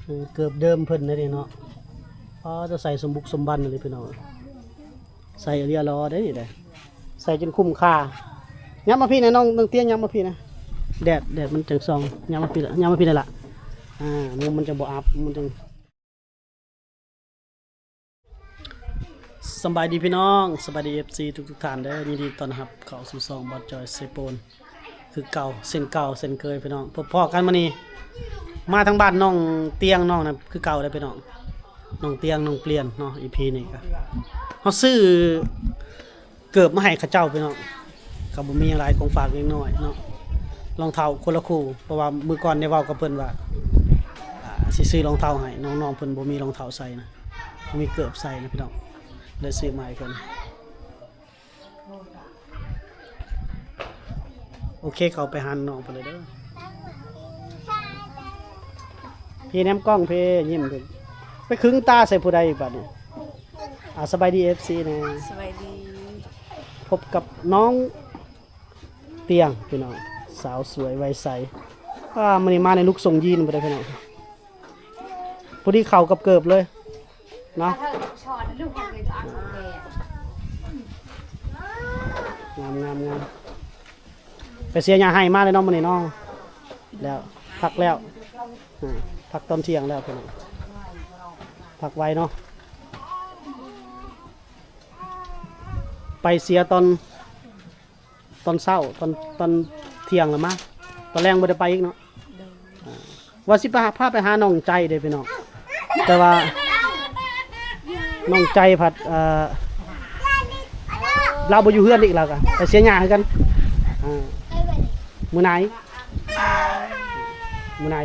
ເອີ ເກີບເດີມເພິ່ນເດ້ນີ້ເນາະ. ອໍ ຈະໃສ່ສົມບຸກສົມບັນເລີຍພີ່ນ້ອງ ໃສ່ເອົາເລີຍເດ້ນີ້ເດ້ ໃສ່ຈົນຄຸ້ມຄ່າ. ຫຍັບມາພີ້ແດ່ນ້ອງ ນ້ອງຕຽງ ຫຍັບມາພີ້ນະ ແດດ ແດດມັນຈັ່ງສ່ອງ. ຫຍັບມາພີ້ລະ ຫຍັບມາພີ້ແດ່ລະ ອ່າ ມຸມມັນຈັ່ງບໍ່ອັບ ມັນຈັ່ງ ສະບາຍດີພີ່ນ້ອງ ສະບາຍດີ ເອັຟຊີ ທຸກໆທ່ານເດີ ຍິນດີຕ້ອນຮັບເຂົ້າສູ່ຊ່ອງບອດຈອຍເຊໂປນ ຄືເກົ່າ ເຊັ່ນເກົ່າເຊັ່ນເຄີຍພີ່ນ້ອງ. ພົບພໍ້ກັນມື້ນີ້ ມາທາງບ້ານນ້ອງຕຽງ ນ້ອງນະ ຄືເກົ່າເດີພີ່ນ້ອງ ນ້ອງຕຽງ ນ້ອງປ່ຽນເນາະ. ອີພີນີ້ກະ ເຮົາຊື້ເກີບມາໃຫ້ເຂົາເຈົ້າພີ່ນ້ອງ ກະບໍ່ມີຫຍັງຫຼາຍ ຂອງຝາກເລັກນ້ອຍເນາະ ລອງເທົ້າຄົນລະຄູ່ ເພາະວ່າມື້ກ່ອນໄດ້ເວົ້າກັບເພິ່ນວ່າ ອ່າ ຊິຊື້ລອງເທົ້າໃຫ້ ນ້ອງໆເພິ່ນບໍ່ມີລອງເທົ້າໃສ່ນະ ບໍ່ມີເກີບໃສ່ນະພີ່ນ້ອງ ເລີຍຊື້ມາໃຫ້ເພິ່ນ. ໂອເຄ ເຂົ້າໄປຫານ້ອງເພິ່ນເລີຍເດີ. ພີ້ແນມກ້ອງພີ້ ຍິ້ມເພິ່ນ ໄປຄຶງຕາໃສ່ຜູ້ໃດອີກບາດນີ້. ອ່າ ສະບາຍດີ ເອັຟຊີ ແດ່ ສະບາຍດີ. ພົບກັບນ້ອງຕຽງພີ່ນ້ອງ ສາວສວຍໄວໃສ. ອ່າ ມື້ນີ້ມາໃນລຸກຊົງຢີນພຸ້ນເດ້ພີ່ນ້ອງ ພໍດີເຂົ້າກັບເກີບເລີຍເນາະ. ງາມໆໆ ໄປເສຍຫຍ້າໄຮ່ມາເລີຍເນາະມື້ນີ້ເນາະ. ແລ້ວ ພັກແລ້ວ ອ່າ ພັກຕອນທ່ຽງແລ້ວພີ່ນ້ອງ ພັກໄວເນາະ. ໄປເສຍຕອນ ຕອນເຊົ້າ ຕອນ ຕອນທ່ຽງລະມາ ຕອນແລງບໍ່ໄດ້ໄປອີກເນາະ. ໂດຍ ອ່າ ວ່າຊິໄປຫາ ພາໄປຫານ້ອງໃຈເດ້ພີ່ນ້ອງ ແຕ່ວ່ານ້ອງໃຈພັດ ເອີ ລາວບໍ່ຢູ່ເຮືອນອີກ ລາວກະໄປເສຍຫຍ້າຄືກັນ. ອ່າ ມື້ໃນ ມື້ໃນ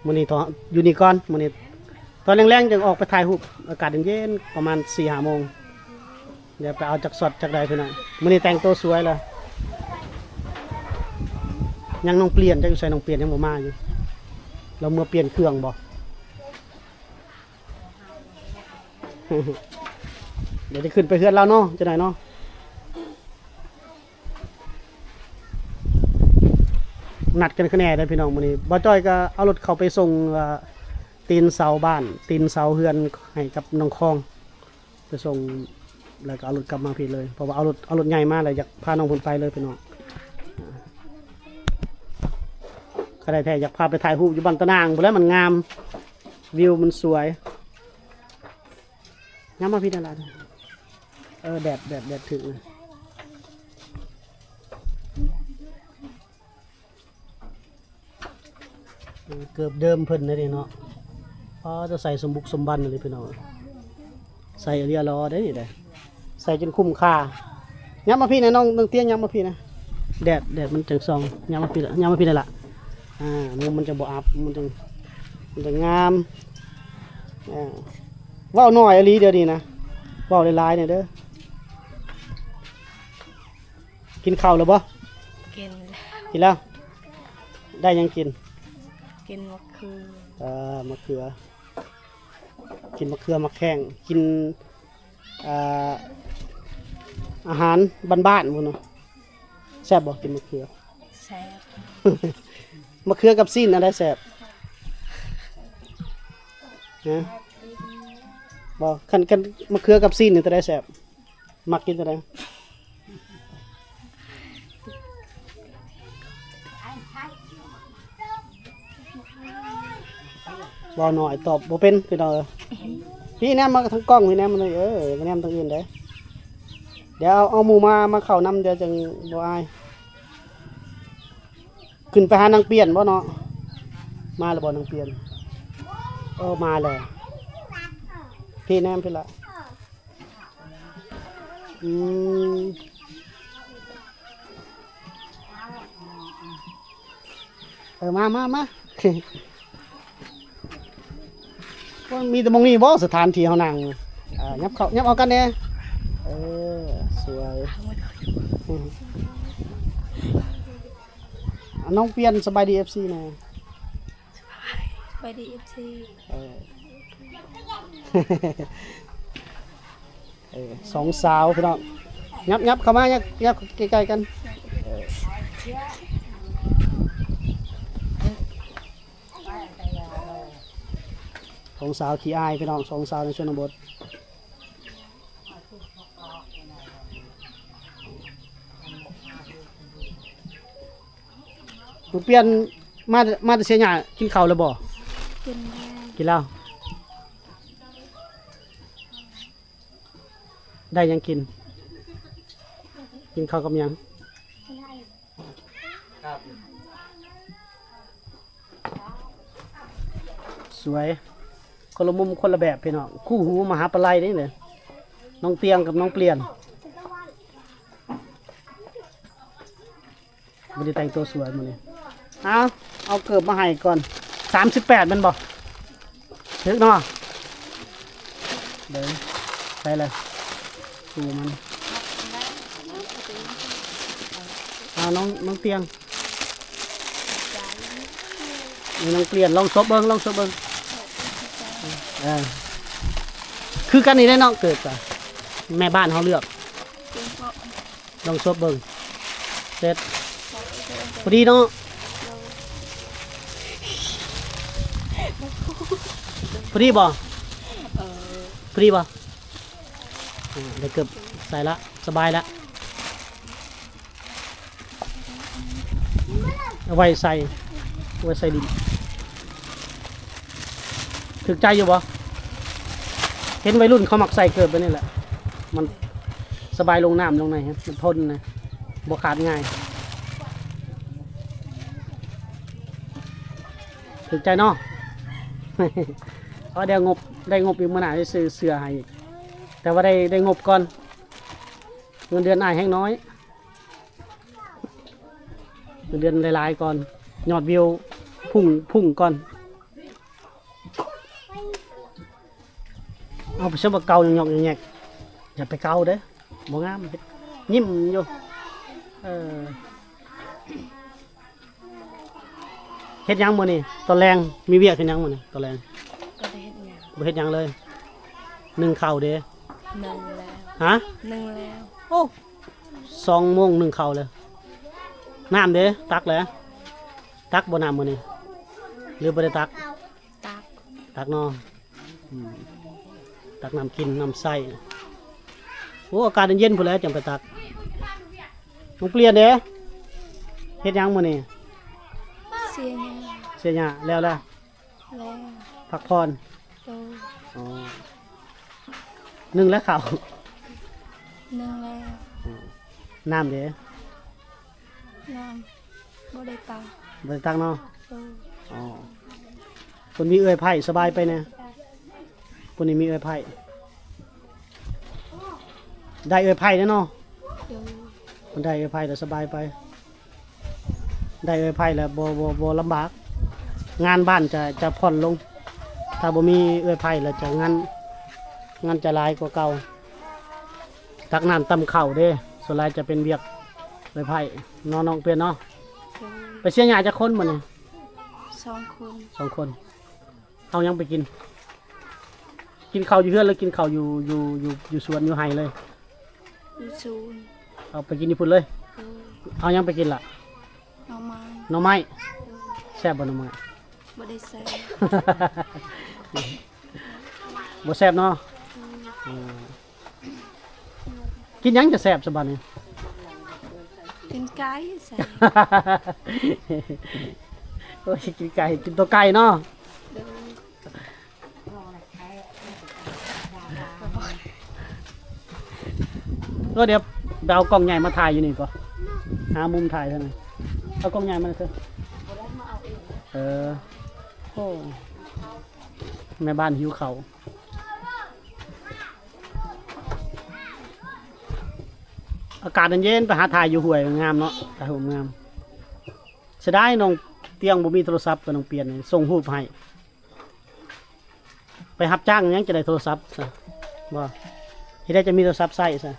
ມື້ນີ້ ຢູ່ນີ້ກ່ອນ ມື້ນີ້ຕອນແລງໆ ຈັ່ງອອກໄປຖ່າຍຮູບ ອາກາດເຢັນໆ ປະມານສີ່ຫ້າໂມງ ດຽວໄປເອົາຈັກຊັອດຈັກໃດພີ່ນ້ອງ. ມື້ນີ້ແຕ່ງໂຕສວຍລະ ຍັງນ້ອງປ່ຽນ ຈັກຢູ່ໃສ ນ້ອງປ່ຽນຍັງບໍ່ມາຢູ່ ລາວເມືອປ່ຽນເຄື່ອງບໍ່. ດຽວຈະຂຶ້ນໄປເຮືອນລາວເນາະ ຈັກໜ້ອຍເນາະ. ນັດກັນຄະແນໄດ້ພີ່ນ້ອງ ມື້ນີ້ບ່າວຈ້ອຍກະເອົາລົດເຂົ້າໄປສົ່ງ ເອີ ຕີນເສົາບ້ານ ຕີນເສົາເຮືອນໃຫ້ກັບນ້ອງຄອງ ໄປສົ່ງ ແລ້ວກະເອົາລົດກັບມາພີ້ເລີຍ ເພາະວ່າເອົາລົດ ເອົາລົດໃຫຍ່ມາແລ້ວ ຢາກພານ້ອງເພິ່ນໄປເລີຍພີ່ນ້ອງ. ຄັນໄດ້ແທ້ຢາກພາໄປຖ່າຍຮູບຢູ່ບ້ານຕານາງພຸ້ນແຫຼະ ມັນງາມ ວິວມັນສວຍ. ຫຍັບມາພີ້ແດ່ລະ ເອີ ແດດ ແດດ ແດດຖືກນະ. ເອີ ເກີບເດີມເພິ່ນເດ້ນີ້ເນາະ. ອໍ ຈະໃສ່ສົມບຸກສົມບັນເລີຍພີ່ນ້ອງ ໃສ່ເອົາເລີຍເດ້ນີ້ເດ້ ໃສ່ຈົນຄຸ້ມຄ່າ. ຫຍັບມາພີ້ແດ່ນ້ອງ ນ້ອງຕຽງ ຫຍັບມາພີ້ແດ່ ແດດ ແດດມັນຈັ່ງສ່ອງ. ຫຍັບມາພີ້ລະ ຫຍັບມາພີ້ແດ່ລະ ອ່າ ມຸມມັນຈັ່ງບໍ່ອັບ ມັນຈັ່ງ ມັນຈັ່ງງາມ. ເອີ ເວົ້າໜ້ອຍອີ່ຫຼີດຽວນີ້ນະ ເວົ້າຫຼາຍໆແດ່ເດີ. ກິນເຂົ້າແລ້ວບໍ່? ກິນແລ້ວ ກິນແລ້ວ. ໄດ້ຫຍັງກິນ? ກິນໝາກເຂືອ ເອີ ໝາກເຂືອ ກິນໝາກເຂືອໝາກແຂ້ງ ກິນ ເອີ ອາຫານບ້ານໆພຸ້ນນະ. ແຊບບໍ່ ກິນໝາກເຂືອ? ແຊບ. ໝາກເຂືອກັບຊີ້ນອັນໃດແຊບ? ຮະ ບໍ່ ຄັນ ຄັນໝາກເຂືອກັບຊີ້ນນີ້ຕົວໃດແຊບ? ມັກກິນຕົວໃດ? ເວົ້າໜ້ອຍຕອບບໍ່ເປັນພີ່ນ້ອງເອີຍ. ພີ່ແນມມາທາງກ້ອງ ພີ່ແນມມາເອີ ແນມທາງອື່ນເດ້. ດຽວເອົາ ເອົາໝູ່ມາ ມາເຂົ້ານຳ ດຽວຈັ່ງບໍ່ອາຍ. ຂຶ້ນໄປຫານາງປ່ຽນບໍ່ເນາະ? ມາແລ້ວບໍ່ນາງປ່ຽນ? ເອີ ມາແລ້ວ. ພີ່ແນມພີ້ລະ. ອືມ ເອີ ມາ ມາ ມາ. ໂອ້ຍ ມີແຕ່ໝ່ອງນີ້ບໍ່ ສະຖານທີ່ເຮົານັ່ງ? ເອີ ຫຍັບເຂົ້າ ຫຍັບອອກກັນແດ່. ເອີ ສວຍ. ອາ ນ້ອງປ່ຽນ ສະບາຍດີ ເອັຟຊີ ແດ່. ສະບາຍດີ ເອັຟຊີ. ເອີ ເອີ ສອງສາວພີ່ນ້ອງ ຫຍັບ ຫຍັບເຂົ້າມາ ຫຍັບ ຫຍັບໃກ້ໆກັນ. ເອີ ສອງສາວຂີ້ອາຍພີ່ນ້ອງ ສອງສາວໃນຊົນນະບົດ. ໜູປ່ຽນມາ ມາແຕ່ເຊຍຫຍ້າ ກິນເຂົ້າແລ້ວບໍ່? ກິນແລ້ວ ກິນແລ້ວ. ໄດ້ຫຍັງກິນ? ກິນເຂົ້າກັບຫຍັງ? ສວຍ ຄົນລະມຸມຄົນລະແບບພີ່ນ້ອງ ຄູ່ຫູມະຫາປະໄລເດ້ ນ້ອງຕຽງກັບນ້ອງປ່ຽນ. ບໍ່ໄດ້ແຕ່ງຕົວສວຍມື້ນີ້. ເອົາ ເອົາເກີບມາໃຫ້ກ່ອນ. ສາມສິບແປດແມ່ນບໍ່? ຖືກເນາະ. ເບິ່ງ ໃສ່ເລີຍ ຄູ່ມັນ. ເອົາ ນ້ອງ ນ້ອງຕຽງ ນີ້ນ້ອງປ່ຽນ ລອງສົບເບິ່ງ ລອງສົບເບິ່ງ. ເອີ ຄືກັນນີ້ເດ້ນ້ອງ ເກີບກະແມ່ບ້ານເຮົາເລືອກ. ລອງສົບເບິ່ງ ເສັດ ພໍດີເນາະ. ພໍດີບໍ່? ເອີ ພໍດີບໍ່? ອາ ໄດ້ເກີບໃສ່ລະ ສະບາຍລະ ເອົາໄວ້ໃສ່ ເອົາໄວ້ໃສ່ດິນ. ຖືກໃຈຢູ່ບໍ່? ເຫັນໄວລຸ້ນເຂົາມັກໃສ່ເກີບແບບນີ້ແຫຼະ ມັນສະບາຍລົງນ້ຳລົງໃນ ມັນທົນນະ ບໍ່ຂາດງ່າຍ. ຖືກໃຈເນາະ. ເພາະໄດ້ງົບ ໄດ້ງົບອີກ ມື້ໜ້າຊິຊື້ເສື້ອໃຫ້ອີກ ແຕ່ວ່າໄດ້ ໄດ້ງົບກ່ອນ ເງິນເດືອນອ້າຍແຮງນ້ອຍ. ເງິນເດືອນຫຼາຍໆກ່ອນ ຍອດວິວພຸ່ງ ພຸ່ງກ່ອນ. ເອົາໄປຊະ ບໍ່ເກົ່າ ຍອກໆແຍກໆ ຢ່າໄປເກົ່າເດີ້ ບໍ່ງາມ ຍິ້ມຢູ່. ເອີ ເຮັດຫຍັງມື້ນີ້? ຕອນແລງມີວຽກເຮັດຫຍັງມື້ນີ້? ຕອນແລງ ບໍ່ໄດ້ເຮັດຫຍັງ ບໍ່ເຮັດຫຍັງເລີຍ. ໜຶ້ງເຂົ້າເດ້? ໜຶ້ງແລ້ວ. ຮະ? ໜຶ້ງແລ້ວ. ໂອ້ ສອງໂມງໜຶ້ງເຂົ້າເລີຍ. ນ້ຳເດ້? ຕັກແລ້ວ? ຕັກບໍ່ນ້ຳມື້ນີ້ ຫຼືບໍ່ໄດ້ຕັກ? ຕັກ ຕັກເນາະ. ອືມ ຕັກນ້ຳກິນນ້ຳໃຊ້. ໂອ້ ອາກາດເຢັນໆພຸ້ນແຫຼະຈັ່ງໄປຕັກ. ນ້ອງປ່ຽນເດ້? ເຮັດຫຍັງມື້ນີ້? ເສຍຫຍ້າ. ເສຍຫຍ້າ ແລ້ວລະ? ແລ້ວ. ພັກຜ່ອນ. ໂດຍ. ອໍ ໜຶ້ງແລ້ວເຂົ້າ? ໜຶ້ງແລ້ວ. ອໍ ນ້ຳເດ້? ນ້ຳ ບໍ່ໄດ້ຕັກ ບໍ່ໄດ້ຕັກເນາະ. ເອີ ອໍ ເພິ່ນມີເອື້ອຍໃພ້ສະບາຍໄປແດ່. ຜູ້ນີ້ມີເອື້ອຍໃພ້ ໄດ້ເອື້ອຍໃພ້ແດ່ເນາະ. ໂດຍ ເພິ່ນໄດ້ເອື້ອຍໃພ້ແລ້ວສະບາຍໄປ ໄດ້ເອື້ອຍໃພ້ແລ້ວບໍ່ ບໍ່ ບໍ່ລຳບາກ ງານບ້ານຈະ ຈະຜ່ອນລົງ ຖ້າບໍ່ມີເອື້ອຍໃພ້ແລ້ວຈະງານ ງານຈະຫຼາຍກວ່າເກົ່າ. ຕັກນ້ຳຕຳເຂົ້າເດ້ ສ່ວນຫຼາຍຈະເປັນວຽກເອື້ອຍໃພ້ເນາະ ນ້ອງເປັນເນາະ. ໂດຍ ໄປເສຍຫຍ້າຈັກຄົນມື້ນີ້? ສອງຄົນ. ສອງຄົນ. ເອົາຫຍັງໄປກິນ? ກິນເຂົ້າຢູ່ເຮືອນ ຫຼືກິນເຂົ້າຢູ່ ຢູ່ ຢູ່ ຢູ່ສວນ ຢູ່ໄຮ່ເລີຍ? ຢູ່ສວນ. ເອົາໄປກິນຢູ່ພຸ້ນເລີຍ? ໂດຍ. ເອົາຫຍັງໄປກິນລະ? ໜໍ່ໄມ້. ໜໍ່ໄມ້? ໂດຍ. ແຊບບໍ່ໜໍ່ໄມ້? ບໍ່ໄດ້ແຊບ. ບໍ່ແຊບເນາະ? ໂດຍ. ເອີ ກິນຫຍັງຈະແຊບຊະບາດນີ້? ກິນໄກ່ແຊບ. ໂອ້ຍ ກິນໄກ່ ກິນຕົວໄກ່ເນາະ. ໂດຍ. ເອີ ດຽວໄປເອົາກ້ອງໃຫຍ່ມາຖ່າຍຢູ່ນີ້ກ່ອນ ຫາມຸມຖ່າຍເທົ່ານັ້ນ. ເອົາກ້ອງໃຫຍ່ມາເຖາະ. ເອີ ໂອ້ ແມ່ບ້ານຫິວເຂົ້າ. ອາກາດເຢັນໆ ໄປຫາຖ່າຍຢູ່ຫ້ວຍງາມເນາະ ຖ່າຍຮູບງາມ. ເສຍດາຍນ້ອງຕຽງບໍ່ມີໂທລະສັບ ກັບນ້ອງປ່ຽນສົ່ງຮູບໃຫ້. ໄປຮັບຈ້າງຫຍັງຈະໄດ້ໂທລະສັບຊະ ບໍ່ ເຮັດໃດຈັ່ງມີໂທລະສັບໃຊ້ຊະ.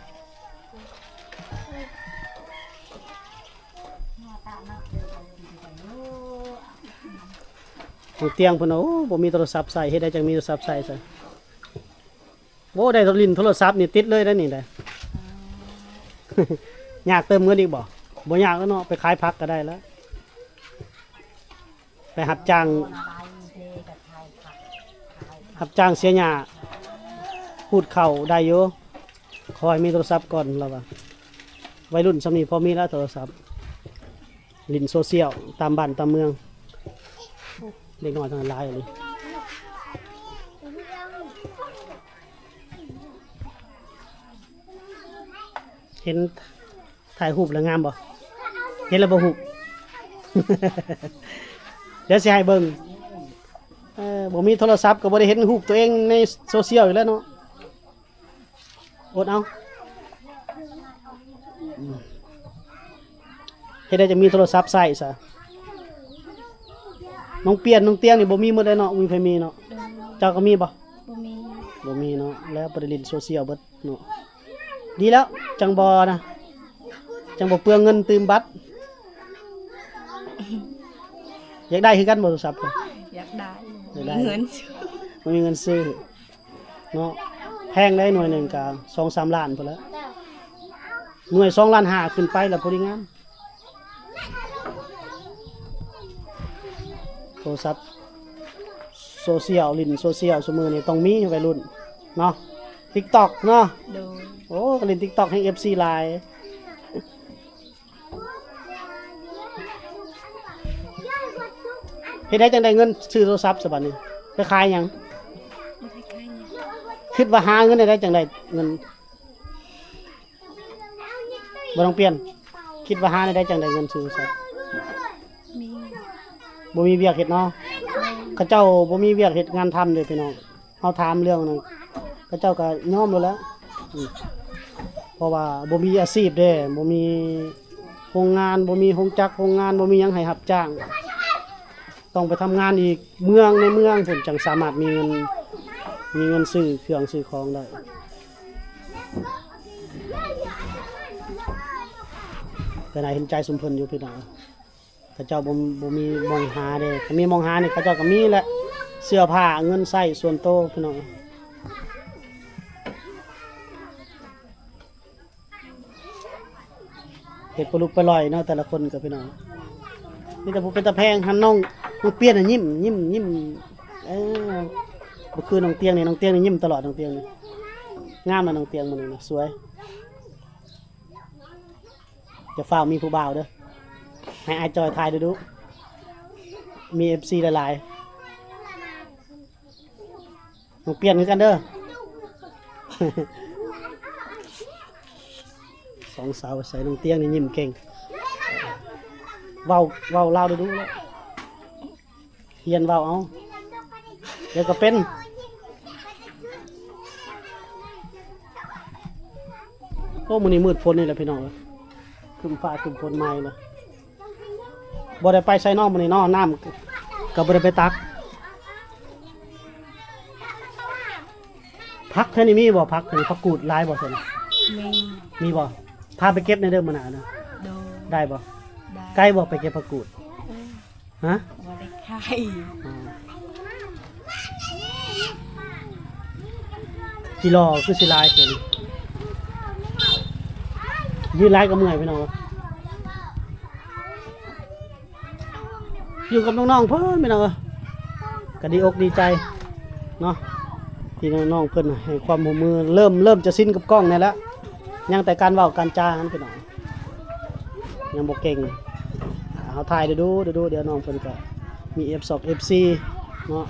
ນ້ອງຕຽງເພິ່ນວ່າ ໂອ້ ບໍ່ມີໂທລະສັບໃຊ້ ເຮັດໃດຈັ່ງມີໂທລະສັບໃຊ້ຊະ. ໂອ້ ໄດ້ຫຼິ້ນໂທລະສັບນີ້ຕິດເລີຍໄດ໋ນີ້ໄດ໋. ຍາກເຕີມເງິນອີກບໍ່? ບໍ່ຍາກແລ້ວເນາະ ໄປຂາຍຜັກກໍໄດ້ແລ້ວ ໄປຮັບຈ້າງ ຮັບຈ້າງເສຍຫຍ້າ ຂູດເຂົ້າໄດ້ຢູ່ ຂໍໃຫ້ມີໂທລະສັບກ່ອນ ລາວວ່າ ໄວລຸ້ນຊ່ຳນີ້ພໍມີແລ້ວໂທລະສັບ ຫຼິ້ນໂຊຊຽວຕາມບ້ານຕາມເມືອງ ເດັກນ້ອຍທັງຫຼາຍອີ່ຫຼີ ເຫັນຖ່າຍຮູບແລ້ວງາມບໍ່? ເຫັນແລ້ວບໍ່ຮູບ? ດຽວຊິໃຫ້ເບິ່ງ ເອີ ບໍ່ມີໂທລະສັບກໍບໍ່ໄດ້ເຫັນຮູບຕົວເອງໃນໂຊຊຽວອີກແລ້ວເນາະ. ອົດເອົາ ອືມ ເຮັດໄດ້ຈັ່ງມີໂທລະສັບໃຊ້ຊະ. ນ້ອງປ່ຽນ ນ້ອງຕຽງນີ້ບໍ່ມີໝົດເລີຍເນາະ ມີໃຜມີເນາະ? ໂດຍ ເຈົ້າກໍມີບໍ່? ບໍ່ມີ ບໍ່ມີເນາະ ແລ້ວບໍ່ໄດ້ຫຼິ້ນໂຊຊຽວເບິດເນາະ. ດີແລ້ວ ຈັ່ງບໍ່ນະ ຈັ່ງບໍ່ເປືອງເງິນຕື່ມບັດ. ຢາກໄດ້ຄືກັນບໍ່ໂທລະສັບ? ຢາກໄດ້ ຢາກໄດ້ ບໍ່ມີເງິນຊື້ ບໍ່ມີເງິນຊື້. ເນາະ ແພງໄດ໋ ໜ່ວຍໜຶ່ງກະສອງສາມລ້ານພຸ້ນແຫຼະ ໜ່ວຍສອງລ້ານຫ້າຂຶ້ນໄປລະພໍດີງາມ. ໂທລະສັບໂຊຊຽວ ຫຼິ້ນໂຊຊຽວຊຸມື້ນີ້ຕ້ອງມີໄວລຸ້ນເນາະ ຕິກຕັອກເນາະ. ໂດຍ ໂອ້ ກໍຫຼິ້ນຕິກຕັອກແຮ່ງເອັຟຊີຫຼາຍ. ເຮັດໄດ້ຈັ່ງໄດ້ເງິນຊື້ໂທລະສັບຊະບັດນີ້ ໄປຂາຍຫຍັງ? ບໍ່ໄດ້ຂາຍຫຍັງ ຄິດວ່າຫາເງິນໄດ້ຈັ່ງໄດ້ເງິນ? ບໍ່ຕ້ອງປ່ຽນ ຄິດວ່າຫາໄດ້ຈັ່ງໄດ້ເງິນຊື້ໂທລະສັບ? ມີ ບໍ່ມີວຽກເຮັດເນາະ. ເຂົາເຈົ້າບໍ່ມີວຽກເຮັດງານທຳເດ້ພີ່ນ້ອງ. ເຮົາຖາມເລື່ອງນັ້ນ ເຂົາເຈົ້າກໍຍອມໂລດແຫຼະ ອືມ ເພາະວ່າບໍ່ມີອາຊີບເດ້ ບໍ່ມີໂຮງງານ ບໍ່ມີໂຮງຈັກໂຮງງານ ບໍ່ມີຫຍັງໃຫ້ຮັບຈ້າງ ຕ້ອງໄປທຳງານອີກເມືອງ ໃນເມືອງພຸ້ນ ຈັ່ງສາມາດມີເງິນ ມີເງິນຊື້ເຄື່ອງຊື້ຂອງໄດ້. ກໍໜ້າເຫັນໃຈຊຸມເພິ່ນຢູ່ພີ່ນ້ອງ. ເຂົາເຈົ້າບໍ່ ບໍ່ມີໝ່ອງຫາເດ້ ຄັນມີໝ່ອງຫານີ້ ເຂົາເຈົ້າກໍມີແຫຼະ ເສື້ອຜ້າ ເງິນໃຊ້ສ່ວນໂຕພີ່ນ້ອງ. ເຮັດໄປລຸກໄປລອຍເນາະ ແຕ່ລະຄົນກໍພີ່ນ້ອງ ມີແຕ່ຜູ້ເປັນຕາແພງ. ຫັ້ນນ້ອງ ນ້ອງປ່ຽນນະຍິ້ມ ຍິ້ມ ຍິ້ມ ເອີ ບໍ່ຄືນ້ອງຕຽງນີ້ ນ້ອງຕຽງນີ້ຍິ້ມຕະຫຼອດ ນ້ອງຕຽງນີ້ ງາມນະ ນ້ອງຕຽງມື້ນີ້ນະ ສວຍ. ຢ່າຟ້າວມີຜູ້ບ່າວເດີ ໃຫ້ອ້າຍຈ່ອຍຖ່າຍດຸໆ ມີເອັຟຊີຫຼາຍໆ. ນ້ອງປ່ຽນຄືກັນເດີ ສອງສາວໃສ່ ນ້ອງຕຽງນີ້ຍິ້ມເກັ່ງ ເວົ້າ ເວົ້າລາວດຸໆ ແລ້ວ ຮຽນເວົ້າເອົາ ດຽວກໍເປັນ. ໂອ້ ມື້ນີ້ມືດຝົນນີ້ແຫຼະພີ່ນ້ອງເອີຍ ຄຶ້ມຟ້າຄຶ້ມຝົນມາອີກແລ້ວ. ບໍ່ໄດ້ໄປໃສເນາະມື້ນີ້ເນາະ ນ້ຳກໍບໍ່ໄດ້ໄປຕັກ. ຜັກເທື່ອນີ້ມີບໍ່? ຜັກເທື່ອນີ້ ຜັກກູດຫຼາຍບໍ່? ເທື່ອນີ້ມີ ມີບໍ່? ພາໄປເກັບແດ່ເດີມື້ໜ້ານະ. ໂດຍ ໄດ້ບໍ່? ໄດ້ ໄກບໍ່ໄປເກັບຜັກກູດ? ເອີ ຮະ? ບໍ່ໄດ້ໄກ ອ່າ ກິໂລຄືຊິຫຼາຍແທ້ນີ້ ຢືນຫຼາຍກໍເມື່ອຍພີ່ນ້ອງ. ຢູ່ກັບນ້ອງໆເພິ່ນພີ່ນ້ອງເອີຍ ກໍດີອົກດີໃຈເນາະ ທີ່ນ້ອງໆເພິ່ນໃຫ້ຄວາມຮ່ວມມື ເລີ່ມ ເລີ່ມຈະຊິນກັບກ້ອງແດ່ແລ້ວ ຍັງແຕ່ການເວົ້າການຈາຫັ້ນພີ່ນ້ອງ ຍັງບໍ່ເກັ່ງ. ເຮົາຖ່າຍດູໆ ດູໆ ດຽວນ້ອງເພິ່ນກໍມີເອັຟຊອກເອັຟຊີເນາະ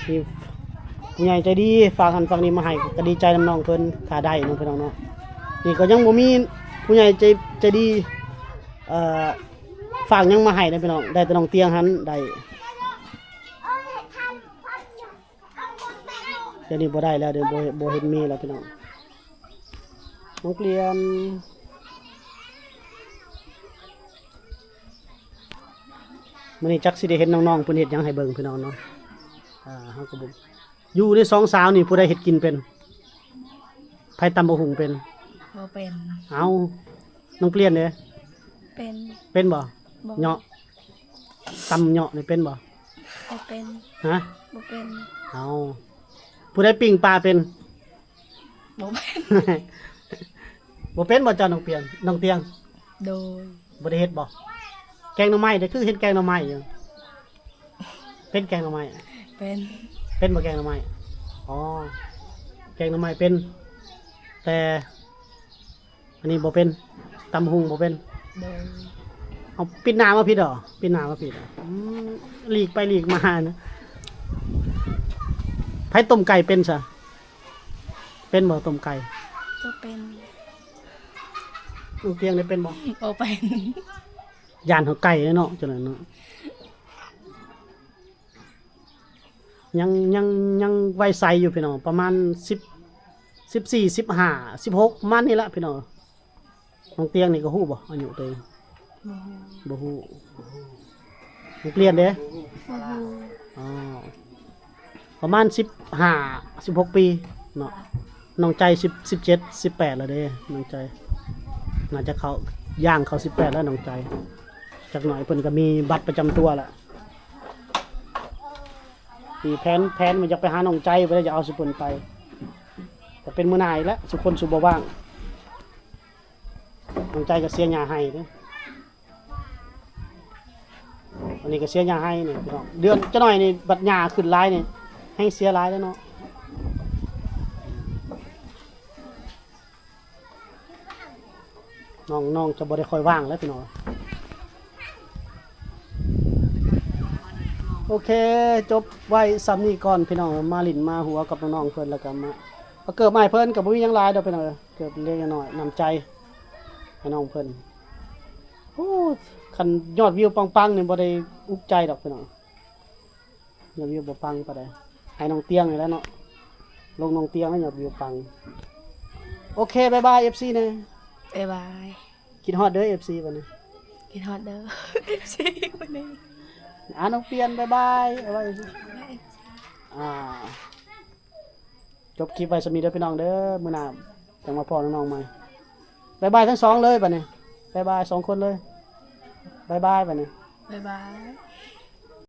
ມີຜູ້ໃຫຍ່ໃຈດີຝາກຫັ້ນຝາກນີ້ມາໃຫ້ ກໍດີໃຈນຳນ້ອງເພິ່ນ ຖ້າໄດ້ເນາະພີ່ນ້ອງເນາະ. ນີ້ກໍຍັງບໍ່ມີຜູ້ໃຫຍ່ໃຈ ໃຈດີ ເອີ ຝາກຫຍັງມາໃຫ້ເດ້ພີ່ນ້ອງ ໄດ້ແຕ່ນ້ອງຕຽງຫັ້ນໄດ້. ດຽວນີ້ບໍ່ໄດ້ແລ້ວເດ້ ບໍ່ ບໍ່ເຫັນມີແລ້ວພີ່ນ້ອງ. ນ້ອງປ່ຽນ ມື້ນີ້ຈັກຊິໄດ້ເຫັນນ້ອງໆເພິ່ນເຮັດຫຍັງໃຫ້ເບິ່ງພີ່ນ້ອງເນາະ. ອ່າ ເຮົາກໍບໍ່ ຢູ່ໃນສອງສາວນີ້ຜູ້ໃດເຮັດກິນເປັນ? ໃຜຕຳບັກຫຸ່ງເປັນ? ບໍ່ເປັນ. ເອົ້າ ນ້ອງປ່ຽນເດ້? ເປັນ. ເປັນບໍ່? ບໍ່. ເຍາະ ຕຳເຍາະນີ້ເປັນບໍ່? ບໍ່ເປັນ. ຮະ? ບໍ່ເປັນ. ເອົ້າ ຜູ້ໃດປີ້ງປາເປັນ? ບໍ່ເປັນ. ບໍ່ເປັນບໍ່ເຈົ້າ ນ້ອງປຽງ ນ້ອງຕຽງ? ໂດຍ. ບໍ່ໄດ້ເຮັດບໍ່? ແກງໜໍ່ໄມ້ເດ້ ຄືເຮັດແກງໜໍ່ໄມ້ຢູ່. ເປັນແກງໜໍ່ໄມ້? ເປັນ. ເປັນບໍ່ແກງໜໍ່ໄມ້? ອໍ ແກງໜໍ່ໄມ້ເປັນ ແຕ່ ອັນນີ້ບໍ່ເປັນ ຕຳບັກຫຸ່ງບໍ່ເປັນ. ໂດຍ. ເອົາ ປິດໜ້າມາພີ້ເດີ ປິດໜ້າມາພີ້. ອືມ ຫຼີກໄປຫຼີກມານະ. ໃຜຕົ້ມໄກ່ເປັນຊະ? ເປັນບໍ່ຕົ້ມໄກ່? ບໍ່ເປັນ. ນ້ອງຕຽງໄດ້ເປັນບໍ່? ບໍ່ເປັນ. ຢ້ານເຮົາໄກ່ເນາະ ຈັ່ງນັ້ນເນາະ. ຍັງ ຍັງ ຍັງໄວໃສຢູ່ພີ່ນ້ອງ ປະມານສິບ ສິບສີ່ ສິບຫ້າ ສິບຫົກ ປະມານນີ້ລະພີ່ນ້ອງ. ນ້ອງຕຽງນີ້ກໍຮູ້ບໍ່ ອາຍຸຕົວເອງ? ບໍ່ຮູ້. ບໍ່ຮູ້. ນັກຮຽນເດ້? ບໍ່ຮູ້. ອໍ ປະມານສິບຫ້າ ສິບຫົກປີເນາະ. ນ້ອງໃຈສິບ ສິບເຈັດ ສິບແປດແລ້ວເດ້ ນ້ອງໃຈ. ໜ້າຈະເຂົ້າ ຍ່າງເຂົ້າສິບແປດແລ້ວນ້ອງໃຈ. ຈັກໜ້ອຍເພິ່ນກໍມີບັດປະຈຳຕົວລະ. ທີ່ແຜນ ແຜນວ່າຢາກໄປຫານ້ອງໃຈ ບໍ່ໄດ້ຢາກເອົາຊຸເພິ່ນໄປ. ກໍເປັນມື້ໜ້າອີກແຫຼະ ຊຸຄົນຊຸບໍ່ວ່າງ. ນ້ອງໃຈກໍເສຍຫຍ້າໄຮ່ເດ້. ອັນນີ້ກໍເສຍຫຍ້າໄຮ່ນີ້ພີ່ນ້ອງ. ເດືອນຈັກໜ້ອຍນີ້ ບັດຫຍ້າຂຶ້ນຫຼາຍນີ້ ແຮ່ງເສຍຫຼາຍເດ້ເນາະ. ນ້ອງ ນ້ອງຈະບໍ່ໄດ້ຄ່ອຍວ່າງແລ້ວພີ່ນ້ອງ. ໂອເຄ ຈົບໄວ້ສ່ຳນີ້ກ່ອນພີ່ນ້ອງ. ມາຫຼິ້ນມາຫົວກັບນ້ອງໆເພິ່ນ ແລ້ວກໍມາ ເອົາເກີບມາໃຫ້ເພິ່ນ ກໍບໍ່ມີຫຍັງຫຼາຍດອກພີ່ນ້ອງເອີຍ. ເກີບເລັກໆນ້ອຍໆ ນ້ຳໃຈໃຫ້ນ້ອງເພິ່ນ. ໂອ້ ຄັນຍອດວິວປັງໆນີ້ ບໍ່ໄດ້ອຸກໃຈດອກພີ່ນ້ອງ. ຍອດວິວບໍ່ປັງປານໃດ ໃຫ້ນ້ອງຕຽງນີ້ແຫຼະເນາະ. ລົງນ້ອງຕຽງແລ້ວຍອດວິວປັງ. ໂອເຄ ບາຍບາຍ ເອັຟຊີ ແດ່. ບາຍບາຍ. ຄິດຮອດເດີ ເອັຟຊີ ບັດນີ້. ຄິດຮອດເດີ ເອັຟຊີ ບັດນີ້. ອ່າ ນ້ອງປຽງ ບາຍບາຍ. ບາຍບາຍ ເອັຟຊີ. ອ່າ ຈົບຄລິບໄວ້ສ່ຳນີ້ເດີພີ່ນ້ອງເດີ. ມື້ໜ້າຈັ່ງມາພໍ້ນ້ອງໆໃໝ່. ບາຍບາຍທັງສອງເລີຍບັດນີ້. ບາຍບາຍສອງຄົນເລີຍ. ບາຍບາຍບັດນີ້. ບາຍບາຍ.